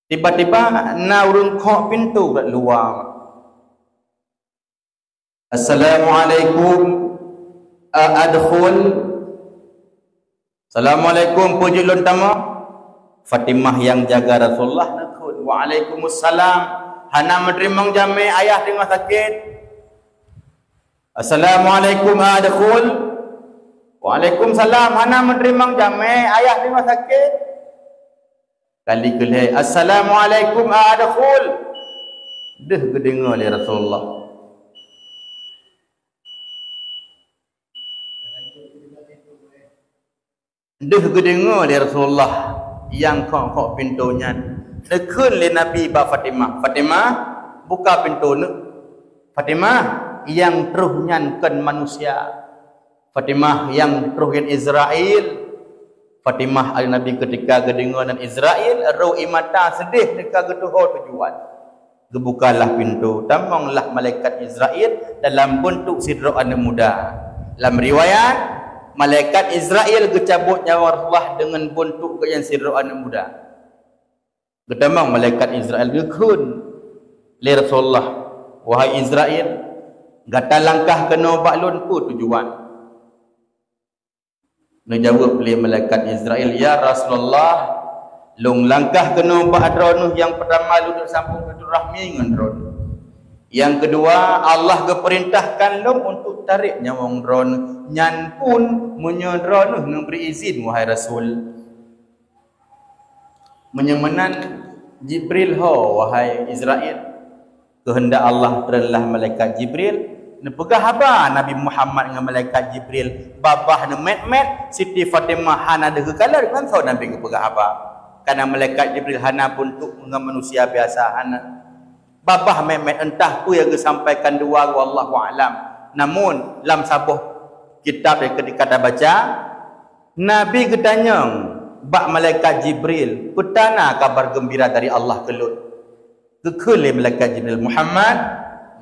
Tiba-tiba na ureuëng khok pintoe bak luwa. "Assalamualaikum, a adkhul?" "Assalamualaikum, peue jeuet lôn tamong?" Fatimah nyang jaga Rasulullah neukheun, "Waalaikumsalam. Hana meuteurimong jamé, ayah teungoh sakét." "Assalamualaikum, a adkhul?" "Waalaikumsalam. Hana meuteurimong jamé, ayah teungoh sakét." Kali keulhèe, "Assalamualaikum, a adkhul?" Deuh geudeungoe lé Rasulullah. Deuh geudeungoe lé Rasulullah nyang khok-khok pintoe nyan, neukheun lé Nabi bak Fatimah, "Fatimah, buka pintoe neuh." Fatimah, nyang troh nyan kon manusia. Fatimah, nyang troh nyan Israel. Fatimah aneuk Nabi ketika geudeungoe nan Israel, roh ie mata seudeh teuka geutuho tujuan. Geubukalah pintoe, tamonglah malaikat Israel dalam beuntuk sidroe aneuk muda. Lam riwayat, malaikat Israel geucabot nyawa Rasulullah deungon beuntuk geuh nyan sidroe aneuk muda. Geutamong malaikat Israel geukheun lé Rasulullah, "Wahai Israel, gata langkah keunoe bak lôn peue tujuan?" Neujaweueb lé malaikat Israel, "Ya Rasulullah, lôn langkah keunoe bak droeneuh nyang peurtama lôn sambông silaturahmi ngon droeneuh. Nyang keudua, Allah geupeurintahkan lôn untuk tarek nyawöng droeneuh, nyan pun meunyoe droeneuh neubri izin, wahai Rasul." Meunyoe meunan, Jibril ho, wahai Israel. Keuheundak Allah treunlah malaikat Jibril, neupeugah haba Nabi Muhammad ngon malaikat Jibril, babah neumét-mét, Siti Fatimah hana deuh geukalon, ngon soe Nabi geupeugah haba. Karena malaikat Jibril hana beuntuk ngon manusia biasa, hana. Babah mét-mét, entah peue nyang geusampaikan dua, wallahu a'lam. Namun, lam saboh kitab nyang keudeh gata baca, Nabi geutanyong bak malaikat Jibril, "Peue tanda kabar geumbira dari Allah keu lôn?" Geukheun lé malaikat Jibril, "Muhammad,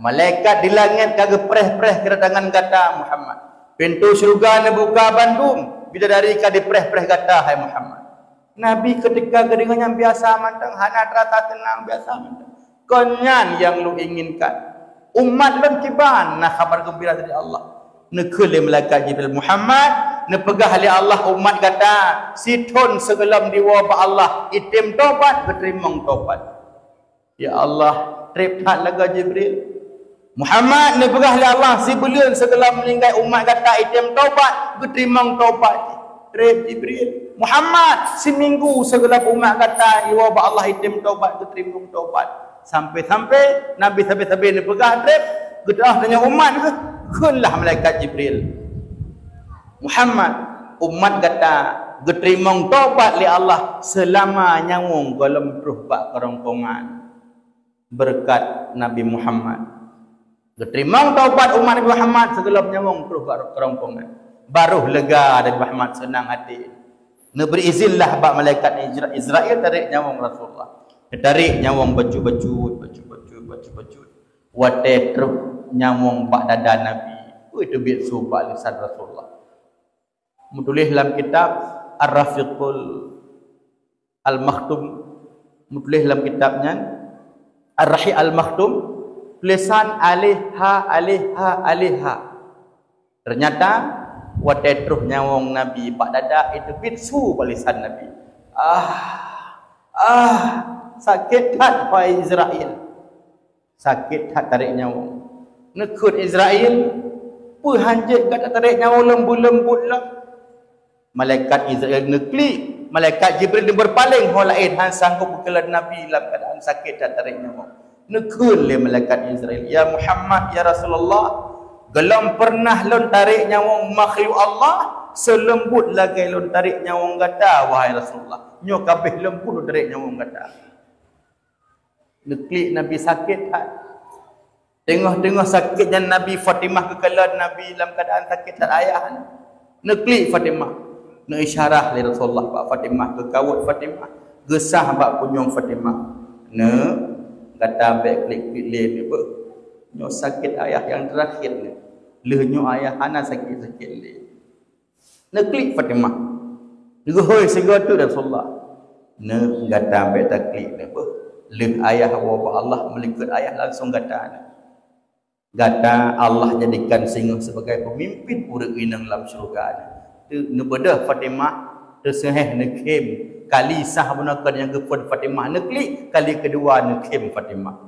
malaikat di langét ka geupreh-preh keudatangan gata, Muhammad. Pintoe syeuruga neubuka bandum, bidadari ka dipreh-preh gata, hai Muhammad." Nabi ketika geudeungoe nyan biasa mantong, hana teurasa seunang, biasa mantong. "Kon nyan nyang lôn inginkan. Umat lôn kiban na kabar geumbira dari Allah." Neukheun lé malaikat Jibril, "Muhammad, neupeugah lé Allah umat gata, sithon sigohlom jiwoe bak Allah, item tobat, geuteurimong tobat." "Ya Allah, treb that lagèe Jibril." "Muhammad, neupeugah lé Allah, sibuleuen sigohlom meuninggai umat gata item tobat, geuteurimong tobat." Treb Jibril. "Muhammad, siminggu sigohlom umat gata jiwoe bak Allah item tobat, geuteurimong tobat." Sampai-sampai Nabi sabe-sabe neupeugah treb, geutanyoe umat geuh, kheunlah malaikat Jibril, "Muhammad, umat gata geuteurimong tobat lé Allah seulama nyawöng gohlom troh bak keurongkongan." Beureukat Nabi Muhammad. Geuteurimong tobat umat Nabi Muhammad sigohlom nyawöng troh bak keurongkongan. Barô lega Nabi Muhammad, seunang até. Neubri izinlah bak malaikat Izra-, Izrail tarek nyawöng Rasulullah. Geutarek nyawöng bacut-bacut, bacut-bacut, bacut-bacut. Watèe troh nyawöng bak dada Nabi, ui, teubiet su bak lisan Rasulullah. Meutuléh lam kitab Ar-Rahiqul Al-Makhtum, meutuléh lam kitab nyan, Ar-Rahiq Al-Makhtum, tulésan aleh ha, aleh ha, aleh ha. Teunyata, watèe troh nyawöng Nabi bak dada, iteubiet su bak lisan Nabi. "Ah, ah, sakét that, wahai Izrail." Sakét that tarek nyawöng. Neukheun Izrail, "Peue hanjeuet gata tarek nyawöng leumbot-leumbot lom?" Malaikat Izrail neuklik, malaikat Jibril neubeurpaléng ho laén, han sanggob geukalon Nabi lam keuadaan sakét that tarek nyawöng. Neukheun lé malaikat Izrail, "Ya Muhammad, ya Rasulullah, gohlom peureunah lôn tarek nyawöng makhluk Allah seuleumbot lagèe lôn tarek nyawöng gata, wahai Rasulullah. Nyoe ka abéh leumbot lôn tarek nyawöng gata." Neuklik Nabi sakét that. Teungoh-teungoh sakét nyan Nabi, Fatimah geukalon Nabi lam keuadaan sakét that ayah. Neuklik Fatimah. Neuisyarah lé Rasulullah bak Fatimah, geukawöt Fatimah, geusah bak punyueng Fatimah. "Neuk, gata bèk klik-klik lé neuk beuh. Nyoe sakét ayah nyang teurakhir neuk. Lheueh nyoe ayah hana sakét-sakét lé." Neuklik Fatimah. Neugeuhôi sigoe teuk Rasulullah. "Neuk, gata bèk taklik neuk beuh. Lheueh ayah woe bak Allah, meulikot ayah langsong gata neuk. Gata Allah jadikan singoh sebagai peumimpin ureueng inong lam syeuruga neuk." Teu-, neubeudôh Fatimah, teuseuheh neukhém. Kali sah bunoe kon nyang geuphon Fatimah neuklik, kali keudua neukhém Fatimah.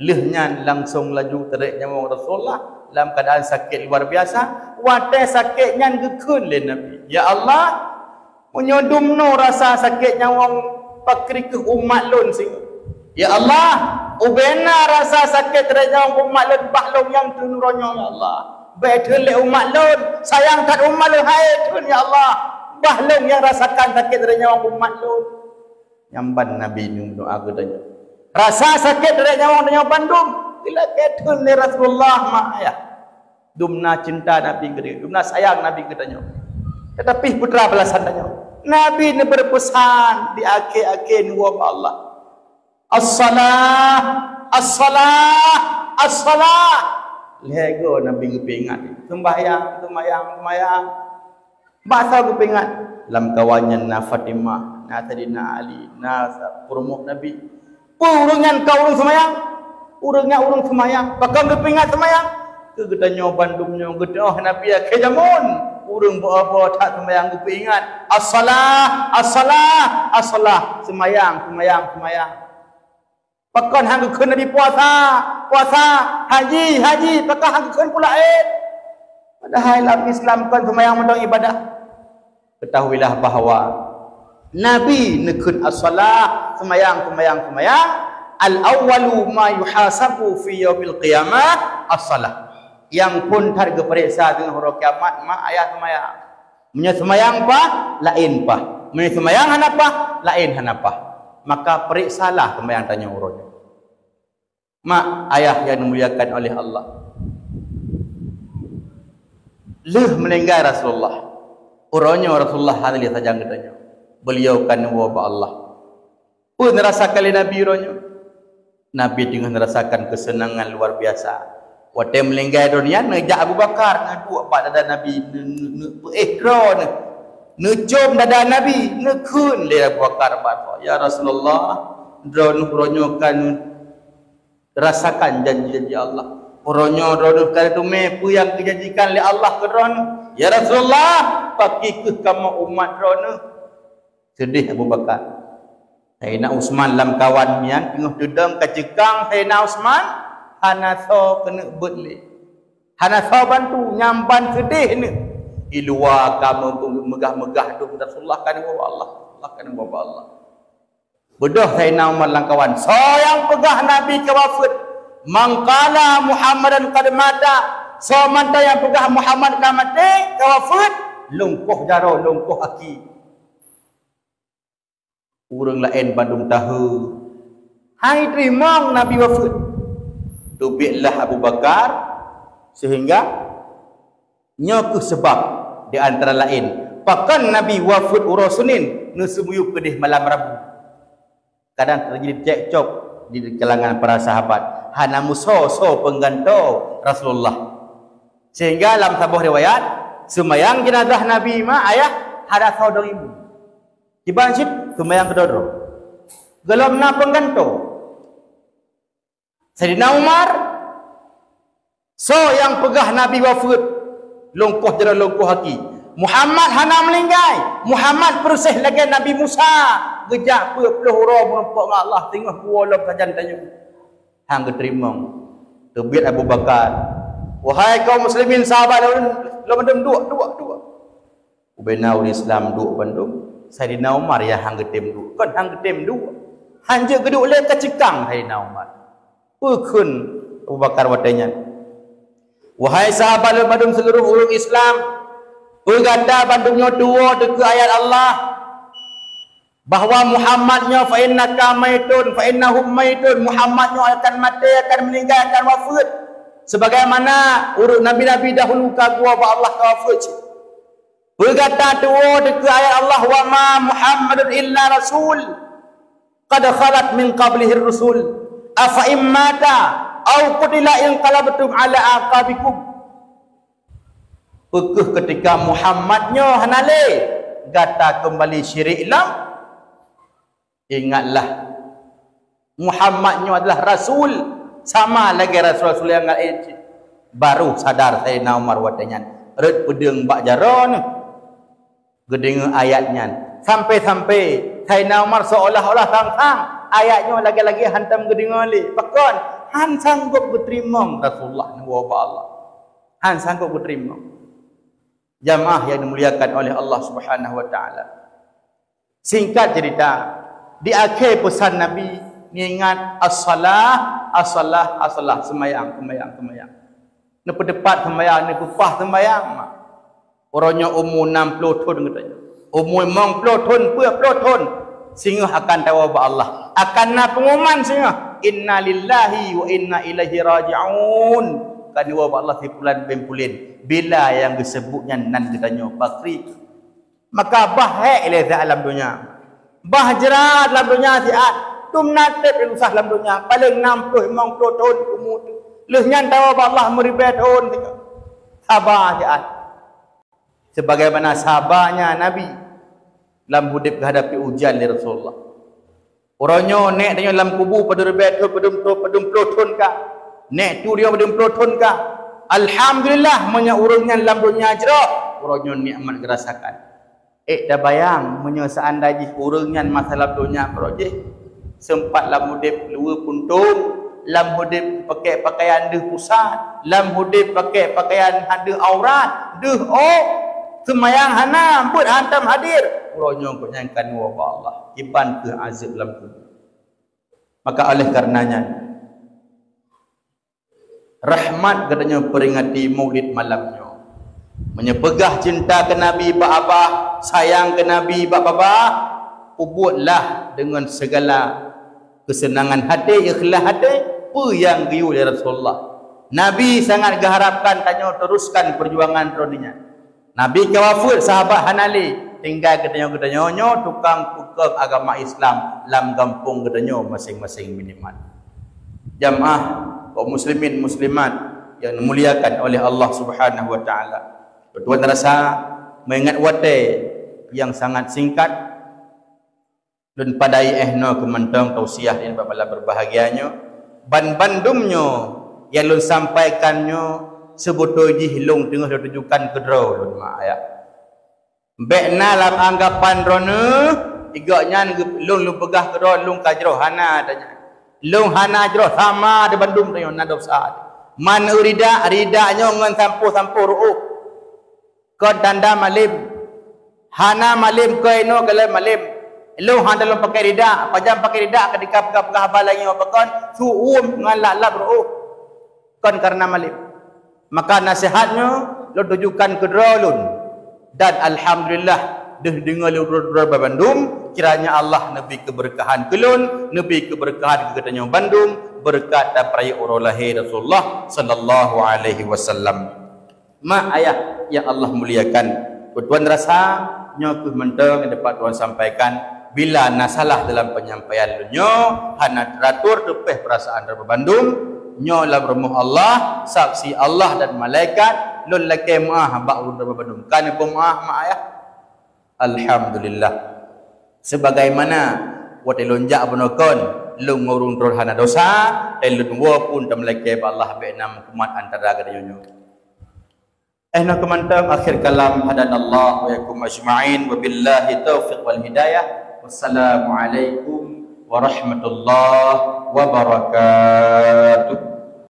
Lheueh nyan langsong laju tarek nyawöng Rasulullah lam keuadaan sakét luar biasa. Watèe sakét nyan geukheun lé Nabi, "Ya Allah, meunyoe dumnoe rasa sakét nyawöng, pakri kheueh umat lôn singoh. Ya Allah, ubena rasa sakét tarek nyawöng umat lôn bak lôn nyang teunurot nyoe, ya Allah. Bèk theun lé umat lôn, sayang that umat lôn, hai theun, ya Allah, bah lôn nyang rasakan sakét tarek nyawöng umat lôn." Nyan ban Nabi neudoa geutanyoe. Rasa sakét tarek nyawöng tanyoe bandum geulakèe theun lé Rasulullah, mak ayah. Dumna cinta Nabi geutanyoe, dumna sayang Nabi geutanyoe. Teutapi peue teuma balasan tanyoe? Nabi neubeupeusan di akhé-akhé neuwoe bak Allah. As-salah, as-salah, as-salah. Lhèe goe Nabi geupeuingat. Seumbahyang, seumbahyang, seumbahyang. Bak soe geupeuingat? Lam kawan nyan na Fatimah, na Saidina Ali, na sa-, peurumoh Nabi. Peue ureuëng nyan ka ureuëng seumayang? Ureuëng nyan ureuëng seumayang. Pakon geupeuingat seumayang? Keu geutanyoe bandum nyoe geutanyoe Nabi akhé jameun. Ureuëng beu-o-beu that seumayang geupeuingat. As-salah, as-salah, as-salah. Seumayang, seumayang, seumayang. Pakon han geukheun Nabi puasa, puasa, haji, haji, pakon han geukheun pula laén? Padahai lam Islam kon seumayang mantong ibadah. Ketahuilah bahwa Nabi neukheun as-salah, seumayang, seumayang, seumayang, al-awwalu ma yuhasabu fi yaumil qiyamah as-salah. Nyang phôn that geupareksa teungoh uroe kiamat ma ayah seumayang. Meunyoe seumayang paih, laén paih. Meunyoe seumayang hana paih, laén hana paih. Maka pareksalah seumayang tanyoe uroe nyoe. Mak ayah nyang dimuliakan oleh Allah. Lheueh meuninggai Rasulullah, uroe nyoe Rasulullah hana lé sajan geutanyoe. Beliau ka neuwoe bak Allah. Peue neurasakan lé Nabi uroe nyoe? Nabi teungoh neurasakan keuseunangan luar biasa. Watée meuninggai droe nyan, neujak Abu Bakar, neuduek bak dada Nabi, neu-, neu-, neupeuéh droe neuh. Neucom dada Nabi, neukheun lé Abu Bakar bak droe, "Ya Rasulullah, droeneuh uroe nyoe ka neu-, rasakan janji-janji Allah. Uroe nyoe droeneuh ka neuteumé peue nyang geujanjikan lé Allah keu droeneuh. Ya Rasulullah, pakri kheueh kamoe umat droeneuh." Seudeh Abu Bakar. Saidina Utsman lam kawan nyan teungoh teudong ka ceukang Saidina Utsman, hana soe keuneuk beuet lé. Hana soe bantu, nyan ban seudeh neuh. Di luwa ka meu-, meugah-meugah dum Rasulullah ka neuwoe bak Allah. Rasulullah ka neuwoe bak Allah. Beudôh Saidina Umar lam kawan, "Soe nyang peugah Nabi ka wafeuet? Man qala Muhammadan qad mata." Soe mantong nyang peugah Muhammad ka maté, ka wafeuet, lungkoh jaroe, lungkoh aki. Ureuëng laén bandum tahe. Hai teurimong Nabi wafeuet. Teubiet lah Abu Bakar, sehingga nyoe kheueh seubab di antara laén pakon Nabi wafeuet uroe Senin, neuseumiyueb keudeh malam Rabu. Kadang teujadi cekcok di kalangan para sahabat, hana meusoe-soe peunggantoe Rasulullah. Sehingga lam saboh riwayat, seumayang jenazah Nabi ma ayah hana soe dong ibu. Kiban cit seumayang keudroe-droe. Gohlom na peunggantoe. Saidina Umar, soe nyang peugah Nabi wafeuet, lungkoh jaroe lungkoh aki. Muhammad hana meuninggai. Muhammad peureuséh lagée Nabi Musa, geujak peuet ploh uroe meurumpok ngon Allah teungoh kuwoe lom sajan tanyoe. Han geuteurimong. Teubiet Abu Bakar, "Wahai kaum muslimin, sahabat lôn, lôn mandum duek, duek, duek." Ubena ureuëng Islam duek bandum, Saidina Umar nyang han geutem duek. Kon han geutem duek. Han jeuet geuduek lé ka ceukang Saidina Umar. Peue kheun Abu Bakar watée nyan, "Wahai sahabat lôn bandum seuluruh ureuëng Islam, peue gata bandum nyoe tuwoe teuh keu ayat Allah, bahwa Muhammad nyoe fa innaka maitun, fa innahum maitun, Muhammad nyoe akan maté, akan meuninggai, akan wafeuet. Sebagaimana ureuëng nabi-nabi dahulu ka geuwoe bak Allah ka wafeuet cit." Peugata tuwoe dikeue ayat Allah, "Wa ma Muhammadun illa rasul, qad khalat min qablihir rusul, afa in mata au qutila inqalabtum ala aqabikum." Peukeuh keutika Muhammad nyoe hana lé, gata keumbali syirik lom? Ingatlah, Muhammad nyoe adalah rasul, sama lagée rasul-rasul nyang laén cit. Baru sadar Saidina Umar watée nyan, rot peudeueng bak jaroe neuh geudeungoe ayat nyan. Sampai-sampai Saidina Umar seolah-olah sang-sang ayat nyoe lagée-lagée hantom geudeungoe lé. Pakon? Han sanggob geuteurimong Rasulullah neuwoe bak Allah. Han sanggob geuteurimong. Jamaah yang dimuliakan oleh Allah Subhanahu wa Taala. Singkat cerita, di akhé peusan Nabi, ngiengat as-salah, as-salah, as-salah, seumayang, seumayang, seumayang. Neupeuteupat seumayang, neupeupah seumayang. Uroe nyoe umu nam ploh thon geutanyoe. Umu limong ploh thon, peuet ploh thon. Singoh akan tawoe bak Allah. Akan na peunguman singoh. Inna lillahi wa inna ilaihi raji'un. Akan tawoe bak Allah sipulan ben pulen. Bila nyang geuseubut nyan nan geutanyoe pakri. Maka bah hék lé siat lam donya. Bah jrat lam donya siat. Tum na treb susah lam donya. Paleng nam ploh limong ploh thon umu teuh. Lheueh nyan tawoe bak Allah meuribèe thon. Saba siat. Sebagaimana sabanya Nabi lam udeb geuhadapi ujian lé Rasulullah. Uroe nyoe nèk tanyoe lam kubu padum ribèe thon, padum, padum ploh thon ka. Nèk tu nyoe padum ploh thon ka. Alhamdulillah, meunyoe ureueng nyan lam donya jroh, uroe nyoe nikmat geurasakan. Ék tabayang, meunyoe seandai jih ureueng nyan masa lam donya keudroe jih, seumpat lam udeb luweue puntông, lam udeb pakèk pakaian deuh pusat, lam udeb pakèk pakaian deuh aurat, deuh ôk, seumayang hana, beuet hantom hadir, uroe nyoe gobnyan ka neuwoe bak Allah, kiban kheueh azeueb lam kubu. Maka oleh kareuna nyan, rahmat geutanyoe peuringati Maulid malam nyoe. Meunyoe peugah cinta keu Nabi bak babah, sayang keu Nabi bak babah, peubuetlah deungon sigala keuseunangan até, ikhlas até, peue nyang geuyue lé Rasulullah. Nabi sangat geuharapkan tanyoe teruskan peujuangan droeneuh nyan. Nabi ka wafeuet, sahabat hana lé, tinggai geutanyoe, geutanyoe nyoe tukang peukong agama Islam lam gampông geutanyoe maséng-maséng minimal. Jamaah kaum muslimin muslimat yang dimuliakan oleh Allah Subhanahu wa taala. Tuan rasa meuingat watèe yang sangat singkat, lôn padai éh noe keu mantong tausiah nibak malam berbahagia nyoe. Ban bandum nyoe nyang lôn sampaikan nyoe seubeutôi jih lôn teungoh lôn tujukan keu droe lôn, mak ayah. Bèk na lam anggapan droeneuh, igok nyan geu-, lôn, lôn peugah keu droe lôn ka jroh, hana, tanya. Lôn hana jroh, sama di bandum tanyoe na desya. Man eu ridak, ridak nyoe ngon sampôh-sampôh ruôh. Kon tanda malém. Hana malém, kon inoe galak malém. Lôn hana lôn pakèk ridak, pajan pakèk ridak keudika peugah-peugah haba lagèe nyoe, pakon, su'um ngon lap-lap ruôh. Kon kareuna malém. Maka naseuhat nyoe lôn tujukan keu droe lôn. Dan alhamdulillah, deuh deungoe lé droe-droe bandum, kiranya Allah neubri keubeureukahan keu lôn, neubri keubeureukahan keu geutanyoe bandum, beureukat dan peurayeuk uroe lahé Rasulullah sallallahu alaihi wasallam. Mak ayah yang Allah muliakan, tuan rasa nyoe kheueh mantong nyang dapat tuan sampaikan. Bila na salah dalam penyampaian lôn nyoe, hana teuatur teupeh peurasaan droe bandum, nyoe lam rumoh Allah, saksi Allah dan malaikat, lôn lakèe meu'ah bak ureueng droe bandum. Ka neupeu meu'ah, mak ayah? Alhamdulillah. Sebagaimana watèe lôn jak bunoe kon, lôn ngon ureueng droe hana desya, dan lôn woe pun tameulakèe bak Allah bèk na meukumat antara geutanyoe nyoe. Eh, na keu mantong akhir kalam, hadanallah wa iyyakum ajma'in, wabillahi taufiq wal hidayah. Wassalamualaikum warahmatullahi wabarakatuh.